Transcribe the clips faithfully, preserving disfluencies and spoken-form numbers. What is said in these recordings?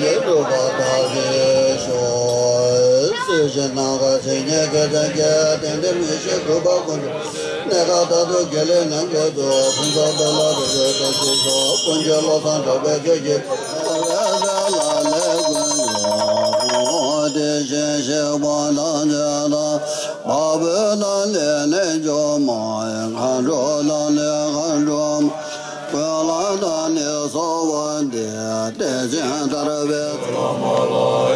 སྒྲུབ་པ་དག་ཞིག་ཤོག་སྲིད་ཞི་ནམ་མཁའ་ཇི་སྙེད་སྐལ་ལྡན་གྱི་དེང་འདིར་མི་ཤིགས་གུས་པ་ཀུན་ཏུ་གནས་སྐབས་དག་ཏུ་དགེ་ལེགས་ལེན་དགོས་སུ་ཕུན་ཚོགས་འདོད་ལ་རེ་རེ་བཀྲ་ཤིས་ཤོག་ཀུན་མཁྱེན་བློ་བཟང་གྲགས་པའི་ཆོས་ཀྱི་ལ་ལས་ཀུན་ཡོད་དེ་བཞིན་གཤེགས་པ་ཐམས་ཅད་དང་། མ་བུ་དང་ལས་ལས་སྦྱོར་མ་ཡིན། མཁའ་འགྲོ་དང་ལས་མཁའ་འགྲོ་མ། ཀུན་ལ་བདག་ནི་གསོལ་བ་འདེབས། དེ་བཞིན་ཐར་པའི་བླ་མ་ལ།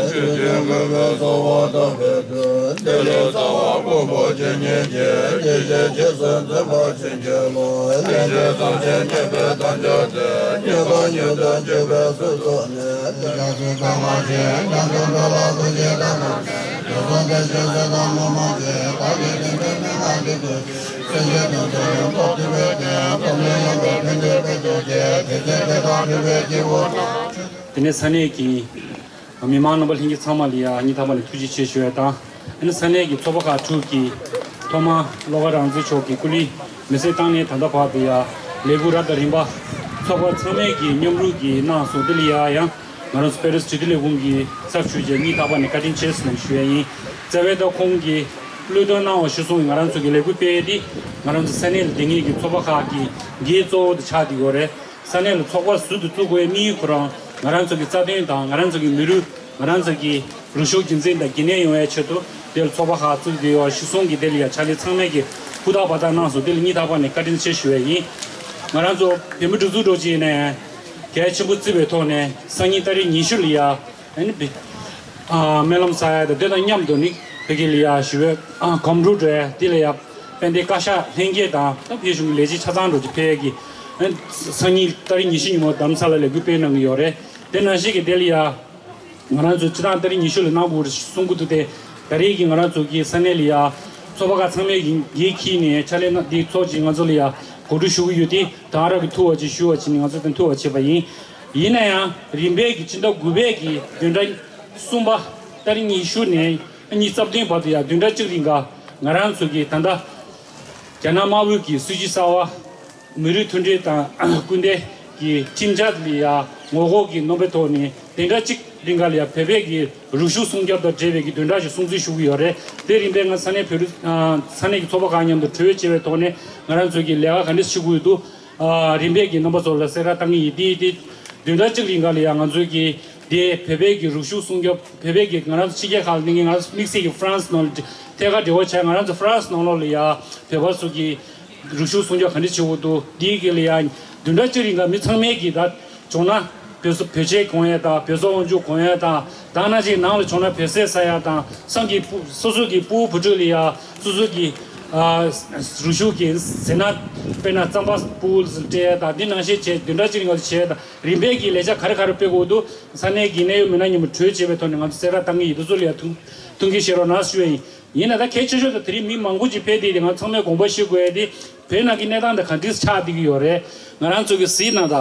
ཆོས་ཀྱི་གོས་ལ་གསོལ་བ་བཏབ་པའི་མཐུས། དེ་ལས་རྩ་བ་ཀུན་པོ་ཇི་སྙེད་ཀྱི། དེ་བཞིན་རྗེས་སུ་འཛིན་པ་ཆོས་ཀྱི་བློ། ལྷན་ཅིག་ཐམས་ཅད་མཉེས་པའི་དམ་རྒྱུད་དེ། མྱུར་དང་མྱུར་དུ་འཇུག་པའི་ཚུལ་དུ་ནི། དེ་སྐབས་སུ་གང་བ་ཞིག་ཉམས་སུ་འགྲོ་ལ་ཐུགས་རྗེ་གནང་། དེ་ཚོ་དེ་ཤེས་ཚེ་དང་མི་མང་གི། བདག་གིས་དེ་འདྲའི་མན་ངག་འདི་ཀུན། སེམས་ཅན་དོན་དུ་ཡོངས་རྫོགས་སྒྲུབ་པའི་ཕྱིར། སྟོབས་ལྡན་དབང་པོས་ཕན་བདེ་སྤེལ་གྱུར་ཅིག་དེ་ཚེ་དེ་དག་སྒྲུབ་པའི་སྐྱེས་བུ། དེ་ནས་ས་གནས་ཀྱི་མི་མང་རྣམ་པ་ལྷན་རྒྱས་ཚང་མ་ལ་ཡང་སྙིང་ཐག་པ་ནས་ཐུགས་རྗེ་ཆེ་ཞུ་ཡ་དང་། ཨ་ནི་ས་གནས་ཀྱི་ཚོགས་པ་ཁག་དྲུག་གིས་ཐོག་མར་བློ་དགའ་རང་བཙན་མཆོག་གི་སྐུ་ལུས་མེ་སྲེག་བཏང་ནས་ད་ལྟ་བར་དུ་ཡང་ལས་འགུལ་རབ་དང་རིམ་པ་ཚོགས་པ་ཚང་མས་ཀྱི་མཉམ་རུབ་ཀྱིས་གནང་སོང་། དེ་ལ་ཡང་ཡང་ང་རང་ཚོ་པེ་རིས་དྲིལ་བསྒྲགས་ལས་ཁུངས་ཀྱི་ཚབ་ཞུས་བྱས་སྙིང་ཐག་པ་ནས་བཀའ་དྲིན་ཆེ་ཟེར་ནས་ཞུ་ཡ་ཡིན། རྩ་བའི་ད་ཁོང་གིས་བློས་གཏོང་གནང་བ་གཞིར་བཟུང་གིས་ང་རང་ཚོ་གི་ལས་འགུལ་སྤེལ་ཡས་འདི་ང་རང་ཚོ་ས་གནས་ལ་སྡོད་མཁན་གྱི་ཚོགས་པ་ཁག་གི་འགན་གཙོ་བོ་དེ་ཆགས་བསྡད་ཡོད་རེད། ས་གནས་ལ་ཚོགས་པ་ཟུར་དུ་བཙུགས་དགོས་ཡས་དམིགས་ཡུལ་ཁོ་རང་ང་རང་ཚོ་གི་རྩ་དོན་དང་ང་རང་ཚོ་གི་མི་རིགས། ང་རང་ཚོ་གི་རིག་གཞུང་རྒྱུན་འཛིན་དང་རྒྱུན་གནས་ཡོང་བའི་ཆེད་དུ་དེ་ལ་ཚོགས་པ་ཁག་བཙུགས་བསྡད་ཡོད། གཞིར་བཟུང་གིས་དེ་ལ་ཡང་ཕྱག་ལས་ཚང་མས་ཀྱི་ཧུར་ཐག་འབད་ཐག་གནང་སོང་། དེ་ལ་སྙིང་ཐག་པ་ནས་བཀའ་དྲིན་ཆེ་ཞུ་བ་ཡིན། ང་རང་ཚོ་བོད་མི་སྒྲིག་འཛུགས་འགྲོ་ཅིག་ནས་གལ་ཆེན་པོ་བརྩི་བའི་ཐོག་ནས་སང་ཉིན་ཏ་རིག་ཉི་ཤུ་ལ་ཡ་ཨ་ནི་བི་ཨ་སྨོན་ལམ་ས་ཡ་དང་དེ་དང་མཉམ་དུ་ནི་བོད་ཀྱི་ལ་ཡ་ཞུ་བའི་ཨ་གོམ་བགྲོད་འགྲོ་ཡ་དེ་ལ་ཡ་དཔལ་ལྡན་བཀའ་ཤག་ལྷན་རྒྱས་དང་ད་བོད་གཞུང་གི་ལས་བྱེད་ཆ་ཚང་འགྲོ་ཅིག་ཕེབས་ཡ་གི་ཨ་ནི་སང་ཉིན་ཏ་རིག་ཉི་ཤུ་ཉིན་མོ་རྡ་རམ་ས་ལ་ལས་འགུལ་སྤེལ་གནང་གི་ཡོད་རེད། དེ་ནང་བཞིན་གྱི་དེ་ལ་ཡ། ང་རང་ཚོ་སྤྱི་བཏང་ཏ་རིག་ཉི་ཤུ་ལ་གནང་དགོས་རེད་གསུང་གི་འདུག་སྟེ། ད་རེས་ཀྱི་ང་རང་ཚོ་གི་ས་གནས་ལ་ཡ། ཚོགས་པ་ཁག་ཚང་མས་ཀྱི་འགན་འཁྱེར་ནས་ཕྱག་ལས་གནང་འདི་ཚོགས་ཀྱི་ང་ཚོ་ལ་ཡ་གོ་སྒྲིག་ཞུ་གི་ཡོད་དེ་ད་རང་གི་ཐུགས་བ་ཆེ་ཞུ་བ་བྱས་ནས་ང་ཚོ་དང་ཐུགས་བ་ཆེ་བ་ཡིན། ཡིན་ན་ཡང་རིམ་པས་ཀྱི་སྤྱི་ཟླ་དགུ་པའི་གི་བདུན་ཕྲག་གསུམ་པ་ཏ་རིག་ཉི་ཤུ་ནས་ཉི་ཤུ་རྩ་བདུན་བར་དུ་ཡ་བདུན་ཕྲག་གཅིག་རིང་ག་ང་རང་ཚོ་གི་ད་ལྟ་རྒྱ་ནག་དམར་པོའི་གི་སྲིད་བྱུས་གསར་བ། མི་རིགས་མཐུན་སྒྲིལ་དང་སྐུལ་འདེད་ཀྱི་ཁྲིམས་འཆར་ལ་ཡ་ངོ་རྒོལ་གྱི་རྣམ་པའི་ཐོག་ནས་བདུན་ཕྲག་གཅིག་རིང་ག་ལ་ཡ་བོད་པའི་གི་རིག་གཞུང་སྲུང་སྐྱོབ་དང་འབྲེལ་བའི་གི་བདུན་ཕྲག་ཞིག་སྲུང་བརྩི་ཞུ་གི་ཡོད་རེད། དེ་རིང་པས་ང་ས་གནས་བོད་རིགས་ས་གནས་ཀྱི་ཚོགས་པ་ཁག་མཉམ་དུ་གྲོས་བྱས་པའི་ཐོག་ནས་ང་རང་ཚོ་གི་ལས་ཀ་ག་འདྲས་བྱེད་དགོས་འདུག་རིམ་པས་ཀྱི་རྣམ་པ་ཚོ་ལ་གསལ་བསྒྲགས་བཏང་གི་ཡིན། དེ་དེ་བདུན་ཕྲག་གཅིག་རིང་ག་ལ་ཡ་ང་ཚོའི་གི་དེ་བོད་པའི་གི་རིག་གཞུང་སྲུང་སྐྱོབ་བོད་པའི་གི་ང་རང་ཚོ་ཕྱི་རྒྱལ་ཁག་ལ་གནས་མཁན་ང་རང་ཚོ་དམིགས་བསལ་གྱི་ཧྥ་རན་སི་ནང་ལ་ཐད་ཀར་འབྲེལ་བ་བྱས། ང་རང་ཚོ་ཧྥ་རན་སི་ནང་ལོགས་ལ་ཡ་བོད་པ་ཚོ་གི་རིག་གཞུང་སྲུང་སྐྱོབ་ག་འདྲ་བྱེད་དགོས་འདུག་འདིའི་གི་ལ་ཡ་བདུན་ཕྲག་གཅིག་རིང་ག་མི་ཚང་མས་གི་ད་བྱུང་ན་བོད་སོ་བོད་ཆས་གོན་ཡས་དང་བོད་སོག་དབང་ཕྱུག་གོན་ཡས་དང་ད་ནང་བཞིན་ནང་ལ་བྱུང་ན་བོད་ཟས་ཟ་ཡས་དང་སང་གི་སོ་སོ་གི་སྤུ་བོ་བུ་ཕྲུག་ལ་ཡ་སོ་སོ་གི་ཨ་རིག་གཞུང་གི་ཟས་སྣ་དཔེར་ན་རྩམ་པ་སྤུ་སྤྲད་ཡས་དང་འདི་ནང་བཞིན་བྱས་བདུན་ཕྲག་གཅིག་རིང་ག་བྱས་དང་རིམ་པས་ཀྱི་ལས་འཆར་ག་རེ་ག་རེ་སྤེལ་དགོས་འདུག་ས་གནས་ཀྱི་གནད་ཡོད་མི་སྣ་མཉམ་དུ་གྲོས་བྱས་པའི་ཐོག་ནས་ང་ཚོ་གསལ་བསྒྲགས་བཏང་གི་ཡིན། འདི་ཚོ་ལ་ཡང་ཐུགས་ཐུགས་འགན་བཞེས་རོགས་གནང་ཞུ་ཡ་ཡིན། ཡིན་ན་ད་གལ་ཆེ་ཤོས་དེ་དེ་རིང་མི་མང་པོ་ཅིག་ཕེབས་བསྡད་དེ་ང་ཚང་མས་དགོངས་པ་བཞེས་དགོས་ཡ་དེ་བོད་ནང་གི་གནས་སྟངས་དེ་ག་འདྲས་ཆགས་བསྡད་ཀྱི་ཡོད་རེད། ང་རང་ཚོ་གི་གཟིགས་ན་ད་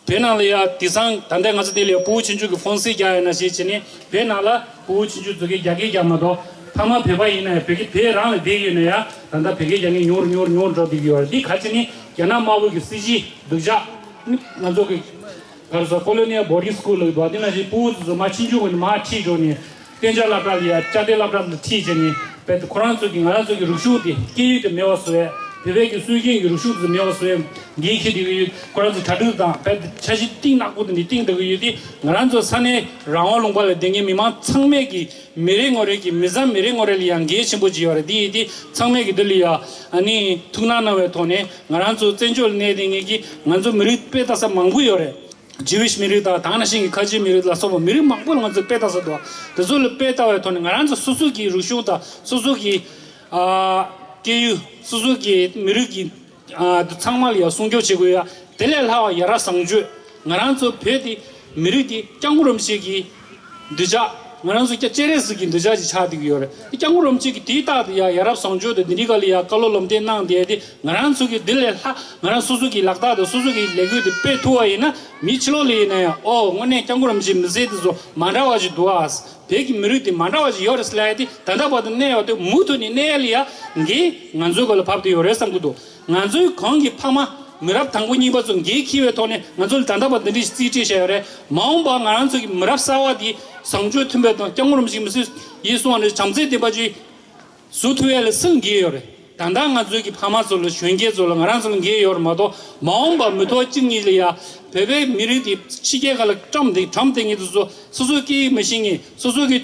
བོད་ནང་ལ་ཡ་དེང་སང་ད་ལྟ་ང་ཚོ་འདི་ལ་ཡ་ཕྲུ་གུ་ཆུང་ཆུང་གི་ཕོན་སེ་རྒྱག་ཡ་ན་ཞེས་བྱས་ནས་བོད་ནང་ལ་ཕྲུ་གུ་ཆུང་ཆུང་ཚོ་གི་རྒྱ་སྐད་རྒྱག་མ་གཏོགས་ཕ་མ་བོད་པ་ཡིན་ན་ཡང་བོད་སྐད་བོད་རང་ལ་བསྡད་ཡོད་ན་ཡང་ད་ལྟ་བོད་སྐད་རྒྱག་མཁན་ཉུང་རུ་ཉུང་རུ་ཉུང་རུ་འགྲོ་བསྡད་ཀྱི་ཡོད་རེད། འདི་ག་རེ་བྱས་ནས་རྒྱ་ནག་དམར་པོ་གི་སྲིད་བྱུས་སྡུག་ཅག་ནི་ང་ཚོ་གི་ག་རེ་ཟེར་colonial boarding school ལ་ཡོད་པ་འདི་ནང་བཞིན་ཕྲུ་གུ་ཚོ་མར་ཆུང་ཆུང་ངོས་ནས་མར་ཁྲིད་འགྲོ་ནས་གཏན་འཇགས་སློབ་གྲྭ་ལ་ཡ་བཅའ་སྡོད་སློབ་གྲྭ་ལ་ཁྲིད་བྱས་ནས་བོད་ཁོ་རང་ཚོ་གི་ང་རང་ཚོ་གི་རིག་གཞུང་དེ་སྐད་ཡིག་དེ་མེད་པ་བཟོ་ཡས་བོད་པའི་གི་སྲོལ་རྒྱུན་གྱི་རིག་གཞུང་དེ་མེད་པ་བཟོ་ཡས་འགན་འཁྱེར་བསྡད་ཀྱི་ཡོད། ཁོ་རང་ཚོ་གྲ་སྒྲིག་དང་བོད་འཆར་གཞི་གཏིང་ནག་པོ་དེ་འདྲ་བཏིང་བསྡད་ཀྱི་ཡོད་དེ་ང་རང་ཚོ་ས་གནས་རང་དབང་ལུང་པ་ལ་བསྡད་མཁན་མི་མང་ཚང་མས་གི་མི་རེ་ངོ་རེ་གི་མི་ཚང་མི་རེ་ངོ་རེ་ལ་ཡང་འགན་ཆེན་པོ་ཅིག་ཡོད་རེད། དེ་ཡིན་དེ་ཚང་མས་གི་འདི་ལ་ཡ་ཨ་ནི་ཐུགས་སྣང་གནང་བའི་ཐོག་ནས་ང་རང་ཚོ་བཙན་བྱོལ་ལ་གནས་བསྡད་མཁན་གི་ང་ཚོ་མི་རིགས་དཔེ་ལྟ་ས་མང་པོ་ཡོད་རེད། Jewish་མི་རིགས་དང་དེ་ནང་བཞིན་གྱི་ཁ་ཆེའི་མི་རིགས་ལ་སོགས་པ་མི་རིགས་མང་པོ་ལ་ང་ཚོས་དཔེ་ལྟ་ས་འདུག་དེ་ཚོ་ལ་དཔེ་ལྟ་བའི་ཐོག་ནས་ང་རང་ཚོ་སོ་སོ་གི་རིག་གཞུང་དང་སོ་སོ་གི་ཨ་སྐད་ཡིག་སོ་སོ་གི་མི་རིགས་ཀྱི་ཨ་ཚང་མ་ལ་ཡང་སྲུང་སྐྱོབ་བྱེད་དགོས་ཡ། དེ་ལས་ལྷག་པ་ཡ་རབས་བཟང་སྤྱོད་ང་རང་ཚོ་བོད་དེ་མི་རིགས་དེ་སྐྱབས་མགོན་རིན་པོ་ཆེ་གི་གདུལ་བྱ་ང་རང་ཚོ་སྐྱ་སྤྱན་རས་གཟིགས་ཀྱི་གདུལ་བྱ་ཅིག་ཆགས་བསྡད་ཀྱི་ཡོད་རེད། དེ་སྐྱབས་མགོན་རིན་པོ་ཆེ་གིས་དེའི་རྟགས་དེ་ཡ་ཡ་རབས་བཟང་སྤྱོད་དེ་འདི་འདྲའི་སྒང་ལ་ཡ་བཀའ་སློབ་ལམ་སྟོན་གནང་བསྡད་དེ་ང་རང་ཚོ་གི་འདི་ལས་ལྷག་ང་རང་སོ་སོ་གི་ལག་རྟགས་དང་སོ་སོ་གི་ལས་འགུལ་དེ་སྤེལ་ཐུབ་པ་ཡིན་ན་མི་ཕྱི་ལོགས་ལ་ཡིན་ན་ཡང་ཨོ་དངོས་གནས་སྐྱབས་མགོན་རིན་པོ་ཆེའི་མི་ཚེ་དེ་ཚོ་མ་འདྲ་བ་ཞིག་འདུག་ཨ། བོད་ཀྱི་མི་རིགས་དེ་མ་འདྲ་བ་ཞིག་ཡོད་རེད་ཟེར་ལབ་ཡ་དེ་ད་ལྟ་བར་དུ་གནས་ཡོད་དེ་མུ་མཐུད་ནས་གནས་ཡ་ལ་ཡ་འགན་ང་ཚོའི་སྒང་ལ་བབས་བསྡད་ཡོད་རེད་བསམ་གྱི་འདུག་ང་ཚོའི་གོང་གི་ཕ་མ་ མི་རབས་དང་པོ་གཉིས་པ་ཚོ་འགན་འཁྱེར་བའི་ཐོག་ནས་ང་ཚོ་ལ་ད་ལྟ་བར་འདི་འདྲའི་རྩིས་སྤྲད་བྱས་ཡོད་རེད། མ་འོངས་པ་ང་རང་ཚོ་གི་མི་རབས་གསར་བ་འདི་བཟང་སྤྱོད་མཐུན་པའི་དང་སྐྱབས་མགོན་རིན་པོ་ཆེ་མི་སེར་ཡིན་གསུངས་པ་ནས་བྱམས་བརྩེ་ལྡན་པ་ཅིག་བཟོ་ཐུབ་ཡ་ལ་སུ་ལ་འགན་ཡོད་རེད། ད་ལྟ་ང་ཚོའི་གི་ཕ་མ་ཚོ་ལ་གཞོན་སྐྱེས་ཚོ་ལ་ང་རང་ཚོ་ལ་འགན་ཡོད་རེད་མ་གཏོགས། མ་འོངས་པ་མི་ཐོག་གཅིག་གཉིས་ལ་ཡ་བོད་པའི་མི་རིགས་དེ་ཕྱི་རྒྱལ་ཁག་ལ་བཀྲམ་དེ་བཀྲམ་དེ་ངེད་ཚོ་སོ་སོའི་སྐད་ཡིག་མི་ཤེས་མཁན། སོ་སོ་གི་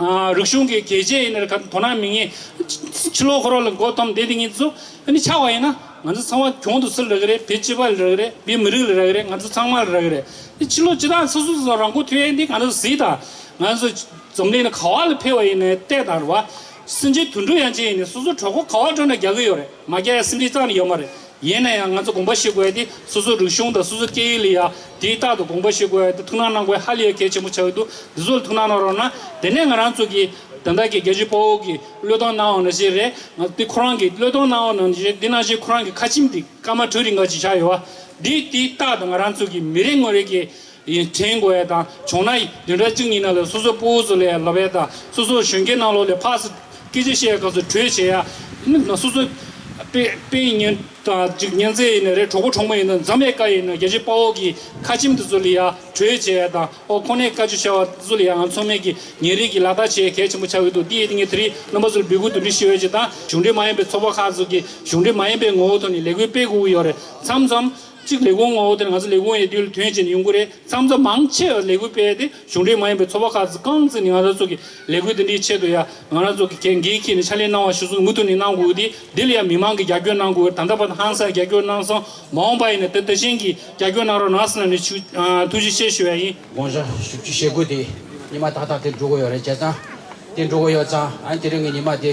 ཨ་རིག་གཞུང་གི་གལ་ཆེ་ཡིན་ན་ག་དོ་སྣང་མི་ངེས། ཕྱི་ལོགས་ཁོ་རང་ལ་མགོ་འཐོམ་བསྡད་དེ་ངེད་ཚོ་ཨ་ནི་ཆགས་པ་ཡིན་ན། ང་ཚོ་ཚང་མ་གྱོང་དུ་སུ་ལ་རག་གི་རེད། བོད་སྤྱི་པ་ལ་རག་གི་རེད། བོད་མི་རིགས་ལ་རག་གི་རེད། ང་ཚོ་ཚང་མ་ལ་རག་གི་རེད། དེ་ཕྱི་ལོགས་སྤྱི་བཏང་སོ་སོ་སོ་སོ་རང་མགོ་ཐོན་ཡས་འདི་ང་ཚོ་གཟིགས་དང་། ང་ཚོ་འཛམ་གླིང་ནང་ག་བ་ལ་ཕེབས་པ་ཡིན་ནའི་བལྟས་དང་རེད་བ། སེམས་ཅན་དུད་འགྲོ་ཡན་ཆད་ཡིན་ནའི་སོ་སོ་གྲོད་ཁོག་ག་བ་འགྲོ་ན་རྒྱག་གི་ཡོད་རེད། མ་རྒྱག་ཡ་སེམས་ཅན་རྩ་ནས་ཡོད་མ་རེད། ཡིན་ན་ཡང་ང་ཚོ་དགོངས་པ་བཞེས་དགོས་ཡ་དེ་སོ་སོ་རིག་གཞུང་དང་སོ་སོ་སྐད་ཡིག་ལ་ཡ་དེའི་རྟག་ཏུ་དགོངས་པ་བཞེས་དགོས་ཡ་དེ་ཐུགས་སྣང་གནང་དགོས་ཡ་ཧ་ལས་ཡ་གལ་ཆེན་པོ་ཆགས་ཀྱི་འདུག་འདི་ཚོ་ལ་ཐུགས་སྣང་གནང་རོགས་གནང་། དེ་ནས་ང་རང་ཚོ་གི་ད་ལྟ་གི་རྒྱལ་གཅེས་དཔའ་བོ་གི་བློས་གཏོང་གནང་བ་ནང་བཞིན་རེད། ང་དེ་ཁོ་རང་གི་བློས་གཏོང་གནང་བ་ནང་བཞིན་དེ་ནང་བཞིན་ཁོ་རང་གི་ཁ་ཆེམས་དེ་སྐར་མ་དྲུག་རིང་ག་ཅིག་བཞག་ཡོད་བ། འདི་དེའི་རྟག་ཏུ་ང་རང་ཚོ་གི་མི་རེ་ངོ་རེ་གི་ཡིན་དྲན་དགོས་ཡ་དང་། བྱུང་ན་བདུན་ཕྲག་གཅིག་གཉིས་ནང་ལ་སོ་སོ་སྤོ་བོ་ཚོ་ལ་ཡ་ལབ་ཡ་དང་། སོ་སོ་གཞོན་སྐྱེས་ནང་ལོགས་ལ་ཕར་ཚུར་སྐད་ཆ་བཤད་ཡ་སྐབས་སུ་གྲོས་བྱེད་ཡ། སོ་སོ་དཔེ་དཔེ་ཉན་དང་ཅིག་ཉན་ཚད་ཡིན་ན་རེད། གྲོགས་པོ་གྲོགས་མོ་ཡིན་ན་འཛོམས་ཡ་དཀའ་ཡིན་ན་རྒྱལ་གཅེས་དཔའ་བོ་གི་ཁ་ཆེམས་དེ་ཚོ་ལ་ཡ་གྲོས་བྱེད་ཡ་དང་། ཨོ་ཁོ་ནས་བཀའ་ཆོས་བྱ་བ་དེ་ཚོ་ལ་ཡ་ང་ཚོ་མེད་ཀྱི་ཉིན་རེ་གི་ལག་བསྟར་བྱེད་ཡ་གལ་ཆེན་པོ་ཆགས་ཀྱི་འདུག་འདི་ཡིན་དུས་ངས་དེ་རིང་རྣམ་པ་ཚོ་ལ་འབོད་སྐུལ་དེ་འདྲ་ཞུ་ཡ་ཅིག་དང་། གཞུང་འབྲེལ་མ་ཡིན་པའི་ཚོགས་པ་ཁག་ཚོ་གི་གཞུང་འབྲེལ་མ་ཡིན་པའི་ངོ་བོ་ཐོག་ནས་ལས་འགུལ་སྤེལ་དགོས་ཀྱི་ཡོད་རེད། མཚམས་མཚམས་གཅིག་ལས་ཁུངས་ངོ་བོ་དེར་ང་ཚོ་ལས་ཁུངས་ཡོད་དུས་ལ་ཐོན་བྱས་ནས་ཡོང་གི་རེད། མཚམས་མཚམས་མང་ཆེ་བ་ལས་འགུལ་སྤེལ་ཏེ་གཞུང་འབྲེལ་མ་ཡིན་པའི་ཚོགས་པ་ཁག་ཚོ་རྐང་བཙུགས་ནས་ང་རང་ཚོ་གི་ལས་འགུལ་འདི་འདྲའི་ཆེད་དུ་ཡ་ང་རང་ཚོ་གི་འགན་འཁྱེར་ནས་ཕྱག་ལས་གནང་བ་ཞུ་ཚུལ་མུ་མཐུད་ནས་གནང་དགོས་ཏེ། འདི་ལ་ཡང་མི་མང་གིས་རྒྱབ་སྐྱོར་གནང་དགོས། ད་ལྟ་བར་དུ་ཧང་སང་རྒྱབ་སྐྱོར་གནང་སོང་། མ་འོངས་པ་ཡིན་ན་དེ་ད་གཞན་གྱིས་རྒྱབ་སྐྱོར་གནང་རོགས་གནང་ཟེར་ནས་ཞུ་ཨ་ཐུགས་རྗེ་ཆེ་ཞུ་ཡ་ཡིན། དགོངས་ཞུ་ཞུ་བྱེད་དགོས་ཏེ། ཉི་མ་ཏག་ཏག་དེ་འགྲོ་གི་ཡོད་རེད། བྱས་ཙང་དེ་འགྲོ་གི་ཡོད་ཙང་ཨ་དེ་རིང་གི་ཉི་མ་དེ།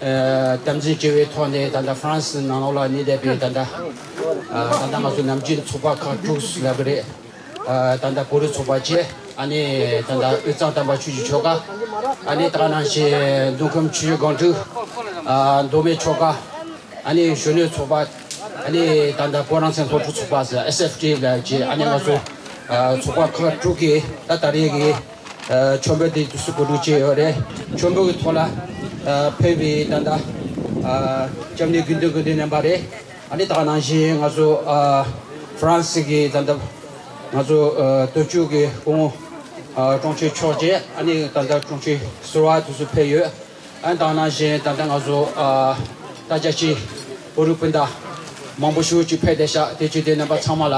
ཨ་དམ་འཛིན་བྱས་པའི་ཐོག་ནས་ད་ལྟ་ཧྥ་རན་སི་ནང་ལོགས་ལ་གནས་བསྡད་པའི་ད་ལྟ་ཨ་ད་ལྟ་ང་ཚོ་ནམ་རྒྱུན་ཚོགས་པ་ཁག་དྲུག་ལབ་ཀྱི་རེད། ཨ་ད་ལྟ་བོད་རིགས་ཚོགས་པ་བཅས། ཨ་ནི་ད་ལྟ་དབུས་གཙང་དམ་པ་ཆོས་ཀྱི་ཆོལ་ཁ། ཨ་ནི་ད་ག་ནང་བཞིན་མདོ་ཁམས་ཆུ་བཞི་སྒང་དྲུག་ཨ་མདོ་སྨད་ཆོལ་ཁ། ཨ་ནི་གཞོན་ནུ་ཚོགས་པ། ཨ་ནི་ད་ལྟ་བོད་རང་བཙན་སློབ་ཕྲུག་ཚོགས་པ་ཟེར་ཨེས་ཨེཕ་ཊི་ལབ་ཀྱི། ཨ་ནི་ང་ཚོ་ཨ་ཚོགས་པ་ཁག་དྲུག་གིས་ད་ད་རེས་ཀྱི་ཨ་མཆོད་འབུལ་དེ་དུས་སུ་གོ་སྒྲིག་བྱས་ཡོད་རེད། མཆོད་འབུལ་གྱི་ཐོག་ལ་ཨ་ཕེབས་པའི་ད་ལྟ་ཨ་སྐྱབས་གནས་དགེ་འདུན་དགེ་འདུན་རྣམ་པ་རེད། ཨ་ནི་ད་ག་ནང་བཞིན་ང་ཚོ་ཨ་ཧྥ་རན་སི་གི་ད་ལྟ་ང་ཚོ་ཨ་དུས་ཅི་གི་སྐུ་ངོ་ཨ་དྲུང་ཆེ་མཆོག་བཅས། ཨ་ནི་ད་ལྟ་དྲུང་ཆེ་ཟུར་པ་དེ་ཚོ་ཕེབས་ཡོད། ཨ་ནི་ད་ག་ནང་བཞིན་ད་ལྟ་ང་ཚོ་ཨ་ད་རྒྱལ་སྤྱིའི་བོད་རིགས་སྤུན་ཟླ་མང་པོ་ཞིག་ཅིག་ཕེབས་བསྡད་ཤག་དེ་བྱས་དུས་རྣམ་པ་ཚང་མ་ལ་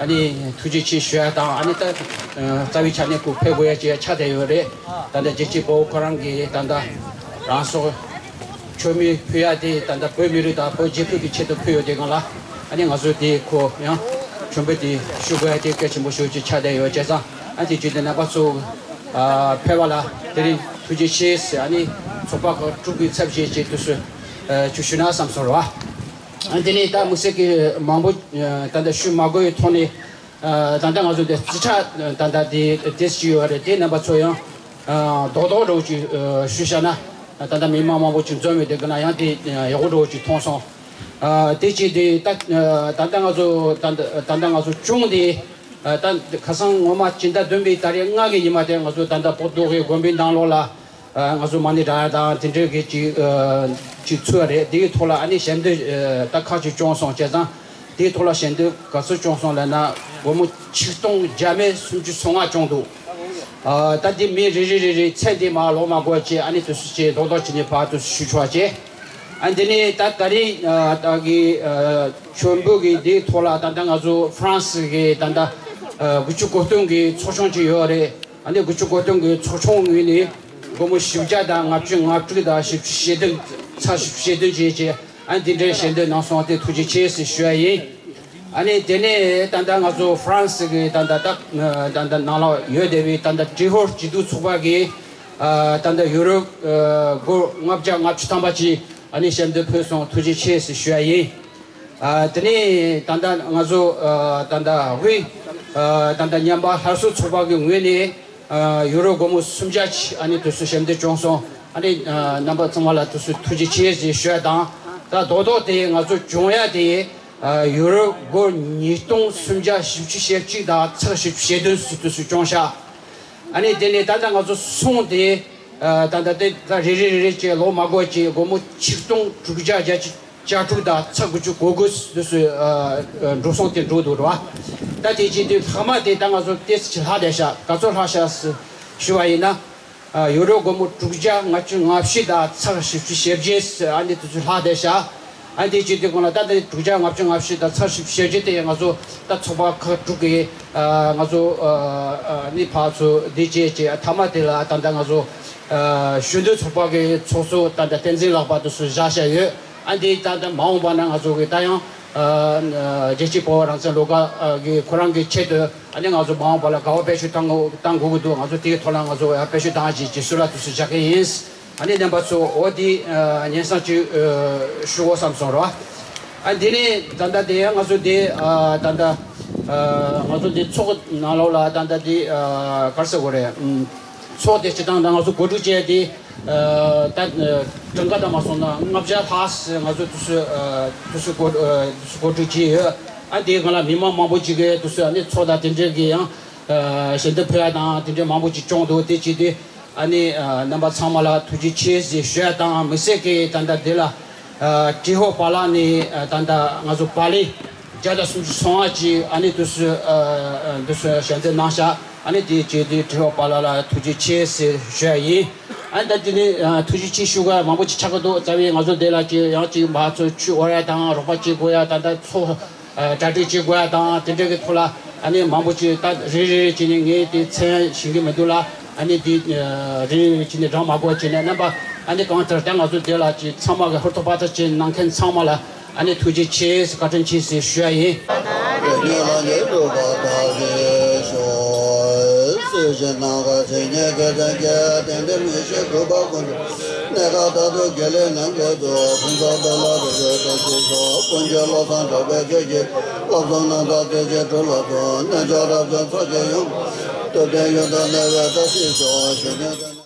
ཨ་ནི་ཐུགས་རྗེ་ཆེ་ཞུ་ཡ་དང་། ཨ་ནི་ད་ཨ་རྩ་བའི་ཆ་ནས་ཁོ་ཕེབས་དགོས་ཡ་ཅིག་ཆགས་བསྡད་ཡོད་རེད། ད་ལྟ་རྒྱལ་གཅེས་དཔའ་བོ་ཁོ་རང་གིས་ད་ལྟ་རང་སྲོག་མཆོད་མེ་ཕུལ་ཡ་དེ་ད་ལྟ་བོད་མི་རིགས་དང་བོད་རྒྱལ་ཁབ་ཀྱི་ཆེད་དུ་ཕུལ་ཡོད་དེ་སྒང་ལ། ཨ་ནི་ང་ཚོ་དེ་ཁོ་ཡང་མཆོད་འབུལ་དེ་ཞུ་དགོས་ཡ་དེ་གལ་ཆེན་པོ་ཞིག་ཅིག་ཆགས་བསྡད་ཡོད། བྱས་ཙང་ཨ་དེ་བྱས་དུས་རྣམ་པ་ཚོ་ཨ་ཕེབས་པ་ལ་དེ་རིང་ཐུགས་རྗེ་ཆེ་ཟེར། ཨ་ནི་ཚོགས་པ་ཁག་དྲུག་གི་ཚབ་བྱས་བྱས་དུས་སུ་ཨ་ཅིག་ཞུ་ན་བསམ་སོང་ར་བ། ཨ་དེ་ནས་ད་དམིགས་བསལ་གྱི་མང་པོ་ཨ་ད་ལྟ་ཞུ་མ་དགོས་པའི་ཐོག་ནས། ཨ་ད་ལྟ་ང་ཚོ་འདི་རྩིས་ཁྲ་ད་ལྟ་དེ་དེ་ཞིག་ཡོད་རེད། དེ་རྣམ་པ་ཚོ་ཡང་ཨ་རྡོག་རྡོག་འདྲ་བོ་ཅིག་ཨ་ཞུས་བཞག་ན། ད་ལྟ་མི་མང་མང་པོ་ཅིག་འཛོམས་ཡོད་དེ་གི་ན་ཡང་དེ་ཡག་པོ་འདྲ་བོ་ཅིག་མཐོང་སོང་། ཨ་དེ་ཅིག་དེ་ད་ཨ་ད་ལྟ་ང་ཚོ་ད་ལྟ་ད་ལྟ་ང་ཚོ་ཆུང་དེ་ཨ་ད་ཁ་སང་ངོ་མ་སྤྱི་ཟླ་བདུན་པའི་ཏ་རིག་ལྔ་གི་ཉི་མ་དེ་ང་ཚོ་ད་ལྟ་པོ་ཏོ་གི་དགོན་པའི་ནང་ལོགས་ལ། ཨ་ང་ཚོ་མ་ཎི་བགྲང་ཡ་དང་དེ་འདྲའི་གི་ཅིག་ཨ་ཅིག་ཚུད་པ་རེད། དེའི་ཐོག་ལ་ཨ་ནི་ཞལ་འདེབས་ཨ་ད་ཁག་ཅིག་བྱུང་སོང་། བྱས་ཙང་དེའི་ཐོག་ལ་ཞལ་འདེབས་ག་ཚོད་བྱུང་སོང་ལབ་ན་སྒོར་མོ་ཆིག་སྟོང་བརྒྱ་མེད་སུམ་ཅུ་སོ་ལྔ་བྱུང་འདུག་ཨ་ད་དེ་མི་རེ་རེ་རེ་རེ་མཚན་དེ་མར་ལོག་མ་དགོས་བྱས། ཨ་ནི་དུས་སུ་ཅིག་རྡོག་རྡོག་བྱས་ནས་ཕར་དུ་ཞུ་ཆོག་བྱས། ཨ་འདི་ནས་ད་ད་རེས་ཨ་ད་གི་ཨ་མཆོད་འབུལ་གི་དེའི་ཐོག་ལ་ད་ལྟ་ང་ཚོ་ཧྥ་རན་སི་གི་ད་ལྟ་ཨ་དགུ་བཅུ་གོ་བདུན་གི་ཚོགས་ཆུང་ཅིག་ཡོད་རེད། ཨ་ནི་དགུ་བཅུ་གོ་བདུན་གྱི་ཚོགས་ཆུང་ངོས་ནས་སྒོར་མོ་བཞི་བརྒྱ་དང་ལྔ་བཅུ་ང་དྲུག་དང་བཞི་བཅུ་ཞེ་བདུན། ཚེག་བཞི་བཅུ་ཞེ་བདུན་བྱས་བྱས། ཨ་ནི་འདི་འདྲའི་ཞལ་འདེབས་གནང་སོང་། དེ་ཐུགས་རྗེ་ཆེ་ཟེར་ཞུ་ཡ་ཡིན། ཨ་ནི་དེ་ནས་ད་ལྟ་ང་ཚོ་ཧྥ་རན་སི་གི་ད་ལྟ་ད་ད་ལྟ་ནང་ལ་ཡོད་བསྡད་པའི་ད་ལྟ་ཏྲི་ཧོར་སྐྱིད་སྡུག་ཚོགས་པ་གིས་ཨ་ད་ལྟ་ཡུ་རོ་ཨ་སྒོར་ལྔ་བརྒྱ་ལྔ་བཅུ་ཐམ་པ་ཅིག་ཨ་ནི་ཞལ་འདེབས་ཕུལ་སོང་། ཐུགས་རྗེ་ཆེ་ཟེར་ཞུ་ཡ་ཡིན། ཨ་དེ་ནས་ད་ལྟ་ང་ཚོ་ཨ་ད་ལྟ་དབུས་ཨ་ད་ལྟ་ཉམས་པ་སླར་གསོ་ཚོགས་པ་གི་ངོས་ནས་ཨ་ཡུ་རོ་སྒོར་མོ་སུམ་བརྒྱ་ཅིག་ཨ་ནི་དུས་སུ་ཞལ་འདེབས་བྱུང་སོང་། ཨ་ནི་ཨ་རྣམ་པ་ཚང་མ་ལ་དུས་སུ་ཐུགས་རྗེ་ཆེ་ཞེས་ཞུ་ཡ་དང་། ད་རྡོག་རྡོག་དེ་ང་ཚོ་བྱུང་ཡ་དེ་ཨ་ཡུ་རོ་སྒོར་ཉིས་སྟོང་སུམ་བརྒྱ་བཞི་བཅུ་ཞེ་གཅིག་དང་ཚེག་བཞི་བཅུ་ཞེ་བདུན་སུ་དུས་སུ་བྱུང་ཤག་ཨ་ནི་དེ་ནས་ད་ལྟ་ང་ཚོ་སོང་དེ་ཨ་ད་ལྟ་དེ་ད་རེ་རེ་རེ་རེ་བྱས་ལོག་མ་དགོས་ཀྱི་སྒོར་མོ་ཆིག་སྟོང་དྲུག་བརྒྱ་བརྒྱད་ཅུ། ལྕགས་ཕྲུག་དང་ཚེག་དགུ་བཅུ་གོ་དགུ་དུས་སུ་འགྲོ་སོང་དེ་འགྲོ་འདུག་རེད་བ། ད་དེ་རྗེས་དུས་ལྷག་མ་དེ་ད་ང་ཚོ་ཏོག་ཙམ་ལྷག་བསྡད་ཤག་ག་ཚོད་ལྷག་ཤག་ཞུ་བ་ཡིན་ན། ཡོ་རོབ་སྒོར་མོ་དྲུག་བརྒྱ་ལྔ་བཅུ་ང་བཞི་དང་ཚེག་བཞི་བཅུ་ཞེ་བརྒྱད། ཨ་ནི་དེ་ཚོ་ལྷག་བསྡད་ཤག་ཨ་ནི་དེ་བྱེད་དུས་སྒང་ལ་ད་ལྟ་དྲུག་བརྒྱ་ལྔ་བཅུ་ང་བཞི་དང་ཚེག་བཞི་བཅུ་ཞེ་བརྒྱད་དེ་ང་ཚོ་ད་ཚོགས་པ་ཁག་དྲུག་གི་ང་ཚོ་ནི་ཕར་ཚུར་འདི་བྱས་བྱས་མཐའ་མ་དེ་ལ་ད་ལྟ་ང་ཚོ་གཞོན་ནུ་ཚོགས་པ་གི་ཚོགས་གཙོ་ད་ལྟ་བསྟན་འཛིན་ལགས་པ་དེ་ཚོ་བཞག་བཞག་ཡོད། ཨ་ནི་ད་ལྟ་མ་འོངས་པ་ན་ང་ཚོ་གི་ད་ཡང་རྒྱལ་གཅེས་འཕོ་བ་རང་བཙན་བློ་དགའ་གི་ཁོ་རང་གི་ཆེད་དུ། ཨ་ནི་ང་ཚོ་མ་འོངས་པ་ལ་དགའ་བ་སྤེལ་ཤུགས་བཏང་དགོས་བཏང་དགོས་ཀྱི་འདུག་ང་ཚོ་དེའི་ཐོག་ལ་ང་ཚོ་ཡང་སྤེལ་ཤུགས་བཏང་ཅིག་ཅིག་སུ་ལ་དུས་སུ་བཞག་གི་ཡིན། ཨ་ནི་རྣམ་པ་ཚོ་འོ་དེ་སྙན་སེང་ཅིག་ཞུ་དགོས་བསམ་སོང་ར། ཨ་འདི་ནི་ད་ལྟ་དེ་ཡང་ང་ཚོ་དེ་ད་ལྟ་ང་ཚོ་དེ་ཚོགས་ནང་ལོགས་ལ་ད་ལྟ་དེ་ག་རེ་ཟེར་དགོས་རེད། ཚོགས་དེ་སྤྱི་བཏང་ད་ང་ཚོ་གོ་སྒྲིག་བྱས་དེ་ད་གྲངས་ཀ་ད་མ་སོང་ན་ལྔ་བརྒྱ་ལྷག་ང་ཚོ་དུས་སུ་དུས་སུ་གོ་དུས་སུ་གོ་སྒྲིག་བྱས་ཡོད། ཨ་དེའི་སྒང་ལ་མི་མང་མང་པོ་ཅིག་གིས་དུས་སུ་ཨ་ནི་ཚོགས་དང་དེ་འདྲའི་གི་ཡང་ཞལ་འདེབས་ཕུལ་ཡ་དང་དེ་འདྲའི་མང་པོ་ཅིག་བྱུང་འདུག་དེ་བྱས་དུས་ཨ་ནི་རྣམ་པ་ཚང་མ་ལ་ཐུགས་རྗེ་ཆེ་ཞེས་ཞུ་ཡ་དང་། མི་སེར་གྱི་ད་ལྟ་འདི་ལ་ཀྲི་ཧོ་པ་ལ་ནི་ད་ལྟ་ང་ཚོ་པ་ལི་བརྒྱ་དང་སུམ་ཅུ་སོ་ལྔ་ཅིག་ཨ་ནི་དུས་སུ་དུས་སུ་ཞལ་འདེབས་གནང་ཤག་ཨ་ནི་དེ་བྱས་དུས་ཀྲི་ཧོ་པ་ལ་ལ་ཐུགས་རྗེ་ཆེ་ཞེས་ཞུ་ཡ་ཡིན། ཨ་ནི་ད་དེ་ནི་ཐུགས་རྗེ་ཆེ་ཞུ་དགོས་མང་པོ་ཅིག་ཆགས་ཀྱི་འདུག་རྩ་བའི་ང་ཚོ་འདི་ལ་ཅིག་ཡང་ཅིག་མ་ཚོ་ཆུ་དབོར་ཡ་དང་རོགས་པ་བྱེད་དགོས་ཡ་ད་ལྟ་ཚོ། གྲ་སྒྲིག་བྱེད་དགོས་ཡ་དང་དེ་འདྲ་གི་ཐོག་ལ་ཨ་ནི་མང་པོ་ཅིག་ད་རེ་རེ་རེ་བྱས་ནས་ངས་དེ་མཚན་ཤེས་ཀྱི་མི་འདུག་ལ། ཨ་ནི་དེ་རེ་རེ་རེ་བྱས་ནས་གྲངས་མ་དགོས་བྱས་ནས་རྣམ་པ་ཨ་ནི་གང་ལྟར་ད་ང་ཚོ་དེ་ལ་ཅིག་ཚང་མ་གི་ཧུར་ཐག་པ་ཐག་བྱས་གནང་མཁན་ཚང་མ་ལ་ཨ་ནི་ཐུགས་རྗེ་ཆེ་བཀའ་དྲིན་ཆེ་ཞེས་ཞུ་ཡ་ཡིན། དེ་ཉིད་ལ་ཉེ་དུ་བ་དག་གིས་ཤོག་སྲིད་ཞི་ནམ་མཁའ་ཇི་སྙེད་སྐལ་ལྡན་གྱི་དེང་འདིར་མི་ཤེས་གུས་པ་ཀུན་ཏུ། གནས་སྐབས་དག་ཏུ་དགེ་ལེགས་ལམ་གྱི་མཛོད། ཕུན་ཚོགས་འདི་ལ་རེ་ཞིག་བཀྲ་ཤིས་ཤོག་ཀུན་མཁྱེན་བློ་བཟང་གྲགས་པའི་ཆོས་ཀྱི་བསླབ་གསུམ་རྣམ་དག་རྩེ་གཅིག་གྲུབ་ལ་སོགས། རྣལ་འབྱོར་རབ་འབྱམས་ཚོགས་ཀྱི་ཡུམ། ཐུབ་བསྟན་ཡུན་དུ་གནས་པའི་བཀྲ་ཤིས་ཤོག་གཞོན་ནུའི་སྟེང་ན།